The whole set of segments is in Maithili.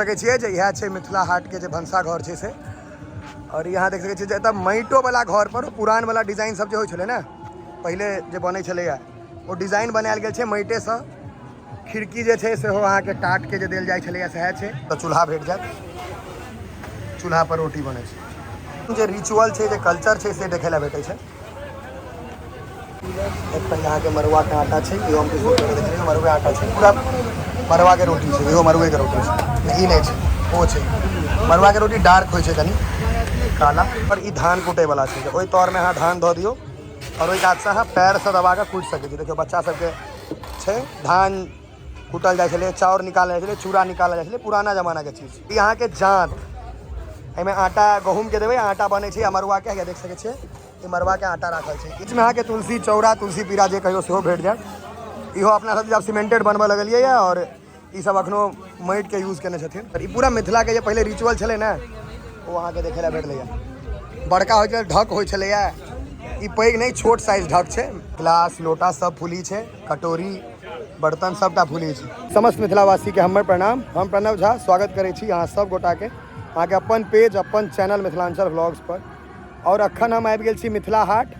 सकै छियै जे इएह छै मिथिला हाटके जे भनसाघर छै से। आओर यहाँ देख सकै छियै जे एतऽ माटिओवला घरपर पुरानवला डिजाइन सब जे होइ छलै ने पहिले जे बनै छलैए, ओ डिजाइन बनायल गेल छै माटिएसँ। खिड़की जे छै सेहो अहाँके टाटके जे देल जाइ छलैए सएह छै। तऽ चूल्हा भेट जायत, चूल्हापर रोटी बनै छै। जे रिचुअल छै, जे कल्चर छै, से देखै लए भेटै छै। एतऽ अहाँके मड़ुआके आटा छै, इहो हम किछु देखलियै, मड़ुआ आटा छै, पूरा मड़ुआके रोटी छै, इहो मड़ुएके रोटी छै। ई नहि छै, ओ छै मड़ुआके रोटी, डार्क होइ छै कनि काला। पर ई धान कुटैवला छै, ओहि तरमे अहाँ धान धऽ दियौ आओर ओहि कातसँ अहाँ पएरसँ दबा कऽ कुटि सकै छी। देखियौ, बच्चा सबके छै। धान कुटल जाइ छलै, चाउर निकालल जाइ छलै, चूड़ा निकालल जाइ छलै, पुराना जमानाके चीज। ई अहाँके जाँत, एहिमे आटा गहूँमके देबै, आटा बनै छै। आ मड़ुआके देख सकै छियै, ई मड़ुआके आटा राखल छै। बीचमे अहाँके तुलसी चौरा, तुलसी पीरा जे कहियो सेहो भेट जायत। इहो अपना सब आब सीमेंटेड बनबऽ लगलियै यऽ आओर ई सब अखनो माटिके यूज केने छथिन। ई पूरा मिथिलाके जे पहिले रिचुअल छलै ने, ओ अहाँके देखै लए भेटलैए। बड़का होइ छलै ढक, होइ छलैए ई पैघ नहि, छोट साइज ढक छै। ग्लास लोटा सब फुली छै, कटोरी बर्तन सबटा फुली छै। समस्त मिथिलावासीके हमर प्रणाम। हम प्रणव झा स्वागत करै छी अहाँ सब गोटाके अहाँके अपन पेज, अपन चैनल मिथिलांचल व्लॉग्स पर। आओर अखन हम आबि गेल छी मिथिला हाट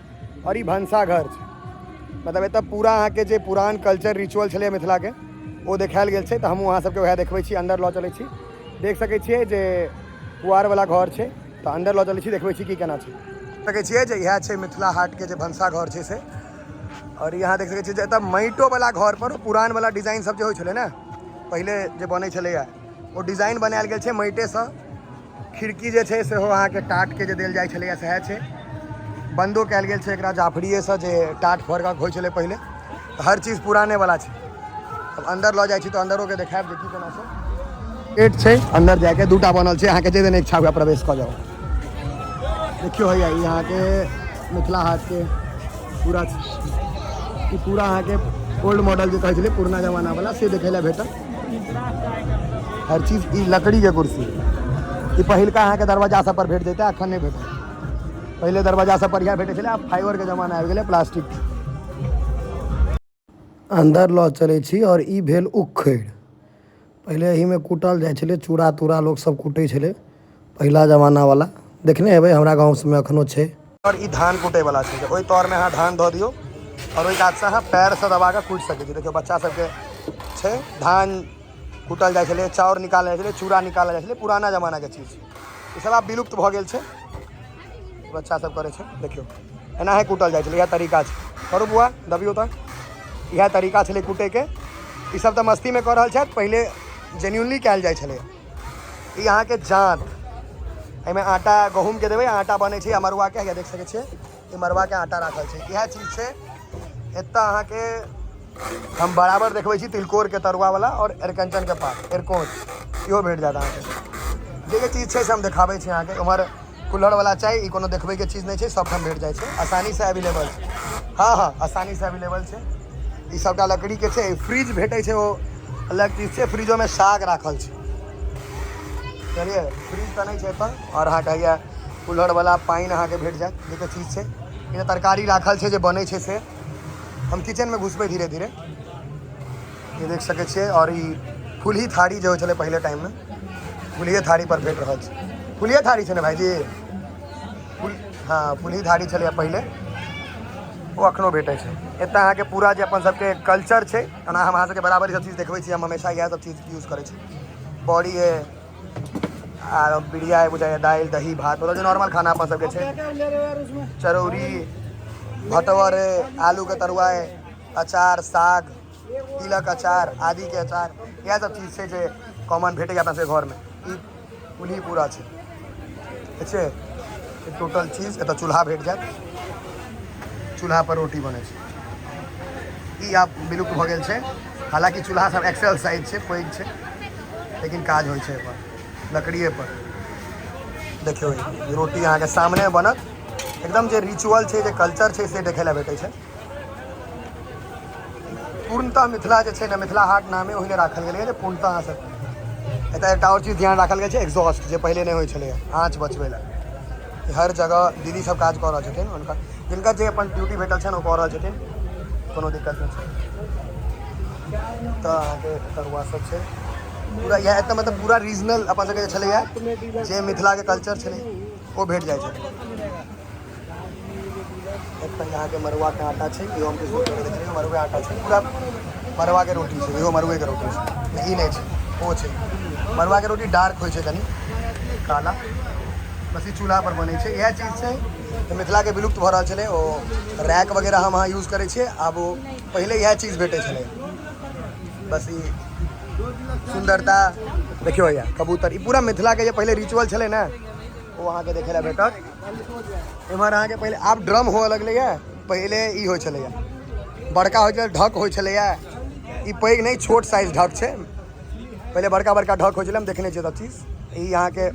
आओर ई भनसाघर छै, मतलब एतऽ पूरा अहाँके जे पुरान कल्चर रिचुअल छलै मिथिलाके, ओ देखायल गेल छै। तऽ हमहूँ अहाँ सबके वएह देखबै छी, अन्दर लऽ चलै छी। देख सकै छियै जे पुआरवला घर छै, तऽ अन्दर लऽ चलै छी, देखबै छी की केना छै। सकै छियै जे इएह छै मिथिला हाटके जे भनसाघर छै से। आओर यहाँ देख सकै छियै जे एतऽ माटिओवला घरपर पुरानवला डिजाइन सब जे होइ छलै ने पहिले जे बनै छलैए, ओ डिजाइन बनायल गेल छै माटिएसँ। खिड़की जे छै सेहो अहाँके टाटके जे देल जाइ छलैए सएह छै। बन्दो कयल गेल छै एकरा जाफरिएसँ, जे टाट फड़कक होइ छलै पहिले। तऽ हर चीज पुरानेवला छै। अब अन्दर लऽ जाइ छी तऽ अन्दरोके देखायब जे की केना छै। गेट छै अन्दर जायके, दूटा बनल छै, अहाँके जे देने इच्छा हुए प्रवेश कऽ जाउ। देखियौ, हैया ई अहाँके मिथिला हाटके पूरा ई पूरा अहाँके ओल्ड मॉडल जे कहै छलै, पुरना जमानावला, से देखै लए भेटत हर चीज। ई लकड़ीके कुर्सी, ई पहिलका अहाँके दरवाजा सब पर भेट जेतै, अखन नहि भेटत। पहिले दरवाजा सब पर इएह भेटै छलै, आब फाइबरके जमाना आबि गेलै, प्लास्टिक। अन्दर लऽ चलै छी। आओर ई भेल उखड़ि। पहिले एहिमे कूटल जाइ छलै चूड़ा तूड़ा, लोकसभ कूटै छलै पहिला जमानावला। देखने हेबै, हमरा गाँव सबमे एखनो छै। आओर ई धान कुटैवला छै, ओहि तरमे अहाँ धान धऽ दियौ आओर ओहि कातसँ अहाँ पएरसँ दबा कऽ कुटि सकै छी। देखियौ, बच्चा सबके छै। धान कुटल जाइ छलै, चाउर निकालल जाइ छलै, चूड़ा निकालल जाइ छलै, पुराना जमानाके चीज। ई सब आब विलुप्त भऽ गेल छै। बच्चा सब करै छै। देखियौ, एनाहे कुटल जाइ छलै, इएह तरीका छै। करू बुआ, दबियौ। तऽ इएह तरीका छलै कुटैके। ई सब तऽ मस्तीमे कऽ रहल छथि, पहिले जेन्युनली कयल जाइ छलै। ई अहाँके जाँत, एहिमे आटा गहूँमके देबै, आटा बनै छै। आ मड़ुआके देख सकै छियै, ई मड़ुआके आटा राखल छै। इएह चीज छै। एतऽ अहाँके हम बराबर देखबै छी तिलकोरके तरुआवला आओर अरिकञ्चनके पात, अरिकोञ्च, इहो भेट जायत अहाँके। जे जे चीज छै से हम देखाबै छी अहाँके। उम्हर कुल्हड़वला चाय, ई कोनो देखबैके चीज नहि छै, सबठाम भेट जाइ छै, आसानीसँ अवेलेबल छै। हँ हँ, आसानीसँ अवेलेबल छै। ई सबटा लकड़ीके छै। फ्रिज भेटै छै, ओ अलग चीज छै। फ्रिजोमे साग राखल छै। चलिए, फ्रिज तऽ नहि छै एतऽ। आओर अहाँके हैया कुल्हड़वला पानि अहाँके भेट जायत। जे चीज छै, ई तरकारी राखल छै जे बनै छै से। हम किचनमे घुसबै धीरे धीरे। ई देख सकै छियै। आओर ई फुलही थारी जे होइ छलै पहिले टाइममे, फुलिए थारी पर भेट रहल छै। फुलिए थारी छै ने भाइजी? फुल, हँ, फुलही थारी छलैए पहिले, ओ अखनो भेटै छै। एतऽ अहाँके पूरा जे अपन सबके कल्चर छै, ओना हम अहाँ सबके बराबर ई सब चीज देखबै छी। हम हमेशा इएह सब चीज यूज करै छी। बड़ी है आ बिरिया है बुझाइए, दालि दही भात, मतलब जे नॉर्मल खाना अपन सबके छै। चरौरी, भटवर है, आलूके तरुआ है, अचार, साग, तिलक अचार, आदिके अचार, इएह सब चीज छै जे कॉमन भेटैए अपना सबके घरमे। ई पुलही पूरा छै, ठीक छै। टोटल चीज। एतऽ चूल्हा भेट जायत, चूल्हा पर रोटी बनै छै। ई आब विलुप्त भऽ गेल छै। हालाँकि चूल्हा सब एक्सेल साइज छै, पैघ छै, लेकिन काज होइ छै एहिपर लकड़िए पर। देखियौ, ई रोटी अहाँके सामने बनत। एकदम जे रिचुअल छै, जे कल्चर छै, से देखै लए भेटै छै। पूर्णतः मिथिला जे छै ने, मिथिला हाट नामे ओहि लए राखल गेलैए जे पूर्णतः अहाँ सब। एतऽ एकटा आओर चीज ध्यान राखल गेल छै, एग्जॉस्ट, जे पहिले नहि होइ छलैए, आँच बचबै लए। हर जगह दीदी सब काज कऽ रहल छथिन। हुनका जिनका जे अपन ड्यूटी भेटल छनि, ओ कऽ रहल छथिन, कोनो दिक्कत नहि छै। तऽ अहाँके तरुआ सब छै। पूरा इएह एतऽ मतलब पूरा रीजनल अपन सबके जे छलैए, जे मिथिलाके कल्चर छलै, ओ भेट जाइ छै। एतऽ अहाँके मड़ुआके आटा छै। इहो हम किछु देखलियै, मड़ुए आटा छै। पूरा मड़ुआके रोटी छै। इहो मड़ुएके रोटी छै। ई नहि छै, ओ छै। मड़ुआके रोटी डार्क होइ छै, कनि काला। बस ई चूल्हा पर बनै छै। इएह चीज छै तऽ मिथिलाके विलुप्त भऽ रहल छलै। ओ रैक वगैरह हम अहाँ यूज करै छियै आब, ओ पहिले इएह चीज भेटै छलै। बस ई सुन्दरता देखियौ भैया, कबूतर। ई पूरा मिथिलाके जे पहिले रिचुअल छलै ने, ओ अहाँके देखै लए भेटत एम्हर। अहाँके पहिले, आब ड्रम हुअ लगलैए, पहिले ई होइ छलैए। बड़का होइ छलै, ढक होइ छलैए। ई पैघ नहि, छोट साइज ढक छै। पहिले बड़का बड़का ढक होइ छलै, हम देखने छियै सब चीज। ई अहाँके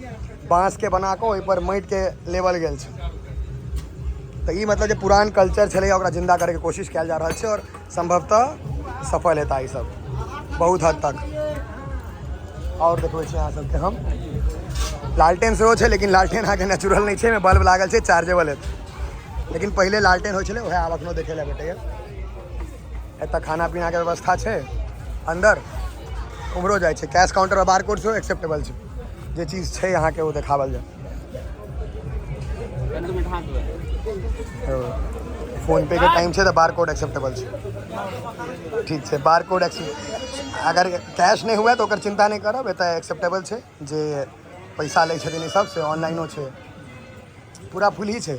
बाँसके बना कऽ ओहिपर माटिके लेबल गेल छै। तऽ ई मतलब जे पुरान कल्चर छलैए, ओकरा जिन्दा करैके कोशिश कयल जा रहल छै आओर सम्भवतः सफल हेता ई सब बहुत हद तक। आओर देखबै छी अहाँ सबके हम, लालटेन सेहो छै, लेकिन लालटेन अहाँके नेचुरल नहि छै। एहिमे बल्ब लागल छै, चार्जेबल हेतै। लेकिन पहिले लालटेन होइ छलै, उएह आब एखनो देखै लए भेटैए। एतऽ खाना पीनाके व्यवस्था छै। अन्दर उम्हरो जाइ छै। कैश काउंटर बार कोड सेहो एक्सेप्टेबल छै। जे चीज छै अहाँके, ओ देखावल जाय। फोन पे के टाइम छै तऽ बार कोड एक्सेप्टेबल छै। ठीक छै, बार कोड अगर कैश नहि हुए तऽ ओकर चिन्ता नहि करब, एतऽ एक्सेप्टेबल छै। जे पैसा लै छथिन ई सब, से ऑनलाइनो छै। पूरा फुल ही छै।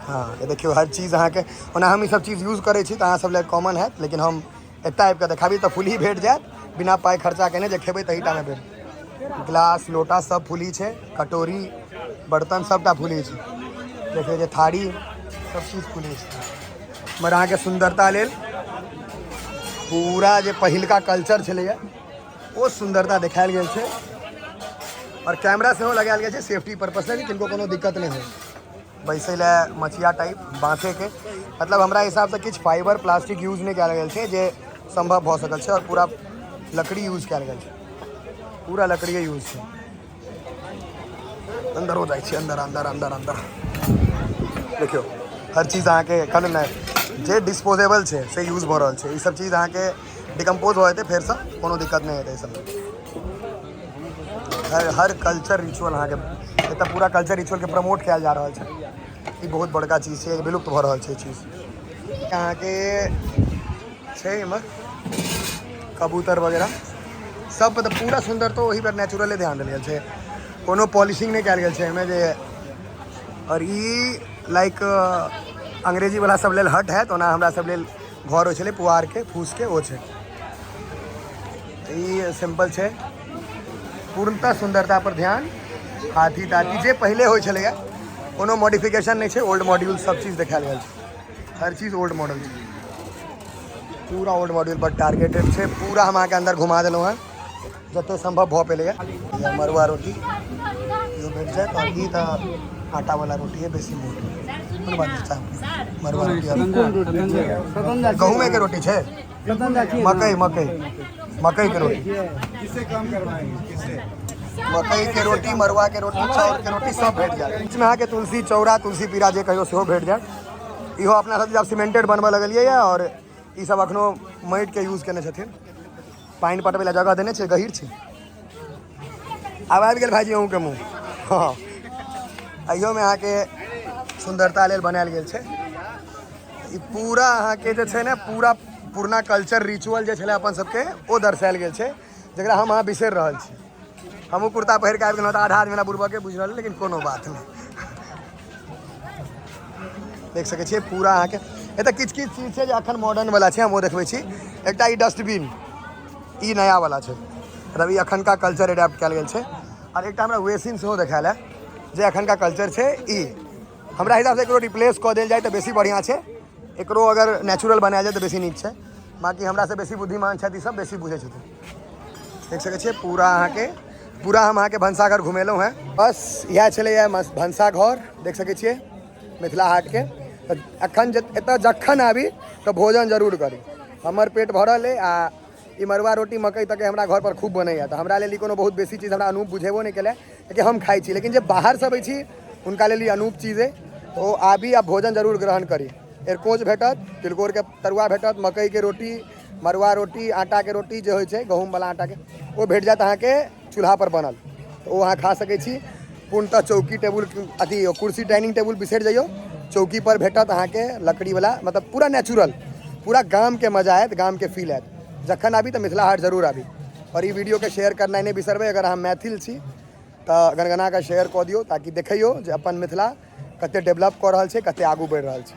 हँ, ये देखियौ, हर चीज अहाँके। ओना हम ई सब चीज यूज करै छी तऽ अहाँ सब लए कॉमन हैत, लेकिन हम एतऽ आबि कऽ देखाबी तऽ फुलही भेट जायत बिना पाइ खर्चा केने। जे खेबै तही टामे भेट। ग्लास लोटा सब फुलही छै, कटोरी बर्तन सबटा फुलही छै। देखियौ जे थारी, सब चीज फुलही छै। मगर अहाँके सुन्दरता लेल पूरा जे पहिलका कल्चर छलैए, ओ सुन्दरता देखायल गेल छै। आओर कैमरा सेहो लगायल गेल छै सेफ्टी पर्पस लेल, किनको कोनो दिक्कत नहि होइ। बैसै लए मचिया टाइप बाँसेके, मतलब हमरा हिसाबसँ किछु फाइबर प्लास्टिक यूज नहि कयल गेल छै, जे सम्भव भऽ सकल छै। आओर पूरा लकड़ी यूज कयल गेल छै, पूरा लकड़िए यूज छै। अन्दरो जाइ छी, अन्दर अन्दर अन्दर अन्दर। देखियौ, हर चीज अहाँके एखन नहि जे डिस्पोजेबल छै से यूज भऽ रहल छै। ई सब चीज अहाँके डिकम्पोज भऽ जेतै फेरसँ, कोनो दिक्कत नहि हेतै एहि सबमे। हर हर कल्चर रिचुअल अहाँके एतऽ पूरा कल्चर रिचुअलके प्रमोट कयल जा रहल छै। ई बहुत बड़का चीज छै, विलुप्त भऽ रहल छै ई चीज। अहाँके छै एम्हर कबूतर वगैरह सब, मतलब पूरा सुन्दर। तऽ ओहि पर नेचुरले ध्यान देल गेल छै, कोनो पॉलिशिंग नहि कयल गेल छै एहिमे जे। आओर ई लाइक अंग्रेजी वाला सब लेल हट हैत, ओना हमरा सब लेल घर होइ छलै पुआरके, फूसके, ओ छै। ई सिंपल छै, पूर्णतः सुन्दरता पर ध्यान। हाथी ताथी जे पहिले होइ छलैए, कोनो मॉडिफिकेशन नहि छै। ओल्ड मॉड्यूल सब चीज देखायल गेल छै। हर चीज ओल्ड मॉडल छै, पूरा ओल्ड मॉड्यूल पर टारगेटेड छै। पूरा हम अहाँके अंदर घुमा देलहुँ हँ जते सम्भव भऽ पेलैए। मड़ुआ रोटी इहो भेट जायत। आओर ई तऽ आटा वाला रोटी है, बेसी मोट। कोनो बात नहि, मड़ुआ रोटी। गहूँमे के रोटी छै। मकई, मकई, मकई के रोटी। मकई के रोटी, मड़ुआ के रोटी, चाउर के रोटी सब भेट जायत। बीचमे अहाँके तुलसी चौरा, तुलसी पीरा जे कहियो, सेहो भेट जायत। इहो अपना सब जब सीमेंटेड बनबऽ लगलियै आओर ई सब अखनो माटिके यूज केने छथिन। पानि पटबै लए जगह देने छै, गहीर छै। आब आबि गेल भाइजी अहूँके मुँह। हँ, अहियोमे अहाँके सुन्दरता लेल बनायल गेल छै। ई पूरा अहाँके जे छै ने, पूरा पुरना कल्चर रिचुअल जे छलै अपन सबके, ओ दर्शायल गेल छै, जकरा हम अहाँ बिसरि रहल छी। हमहूँ कुर्ता पहिर कऽ आबि गेलहुँ तऽ आधा आदमी हमरा बुड़बके बुझि रहल, लेकिन कोनो बात नहि। देख सकै छियै पूरा अहाँके एतऽ किछु किछु चीज छै जे अखन मॉडर्न वाला छै, हम ओ देखबै छी। एकटा ई डस्टबिन, ई नया वाला छै, मतलब ई अखनका कल्चर एडेप्ट कयल गेल छै। आओर एकटा हमरा वेसिन सेहो देखायल है, जे अखनका कल्चर छै। ई हमरा हिसाबसँ एकरो रिप्लेस कऽ देल जाय तऽ बेसी बढ़िआँ छै। एकरो अगर नेचुरल बनायल जाय तऽ बेसी नीक छै। बाँकी हमरासँ बेसी बुद्धिमान छथि ई सब, बेसी बुझै छथिन। देख सकै छियै पूरा अहाँके, पूरा हम अहाँके भनसाघर घुमेलहुँ हेँ। बस इएह छलैए भनसाघर, देख सकै छियै मिथिला हाटके। तऽ एखन जे एतऽ जखन आबी तऽ भोजन जरूर करी। हमर पेट भरल अइ आ ई मड़ुआ रोटी मकइ तकइ हमरा घर पर खूब बनैया, तऽ हमरा लेल ई कोनो बहुत बेसी चीज हमरा अनूप बुझेबो नहि केलै, कियाकि हम खाइ छी। लेकिन जे बाहरसँ अबै छी, हुनका लेल ई अनूप चीज अइ। तऽ ओ आबी आ भोजन जरूर ग्रहण करी। अरिकोच भेटत, तिलकोरके तरुआ भेटत, मकइके रोटी, मड़ुआ रोटी, आटाके रोटी जे होइ छै, गहूँमवला आटाके, ओ भेट जायत अहाँके चूल्हापर बनल, तऽ ओ अहाँ खा सकै छी। पूर्णतः चौकी टेबुल अथी कुर्सी डाइनिंग टेबुल बिसरि जइयौ, चौकी पर भेटत अहाँके लकड़ीवला, मतलब पूरा नेचुरल, पूरा गामके मजा आयत, गामके फील आयत। जखन आबी तऽ मिथिला हाट जरूर आबी। आओर ई वीडियोके शेयर करनाइ नहि बिसरबै। अगर अहाँ मैथिल छी तऽ गनगना कऽ शेयर कऽ दियौ, ताकि देखैयौ जे अपन मिथिला कते डेवलप कऽ रहल छै, कते आगू बढ़ि रहल छै।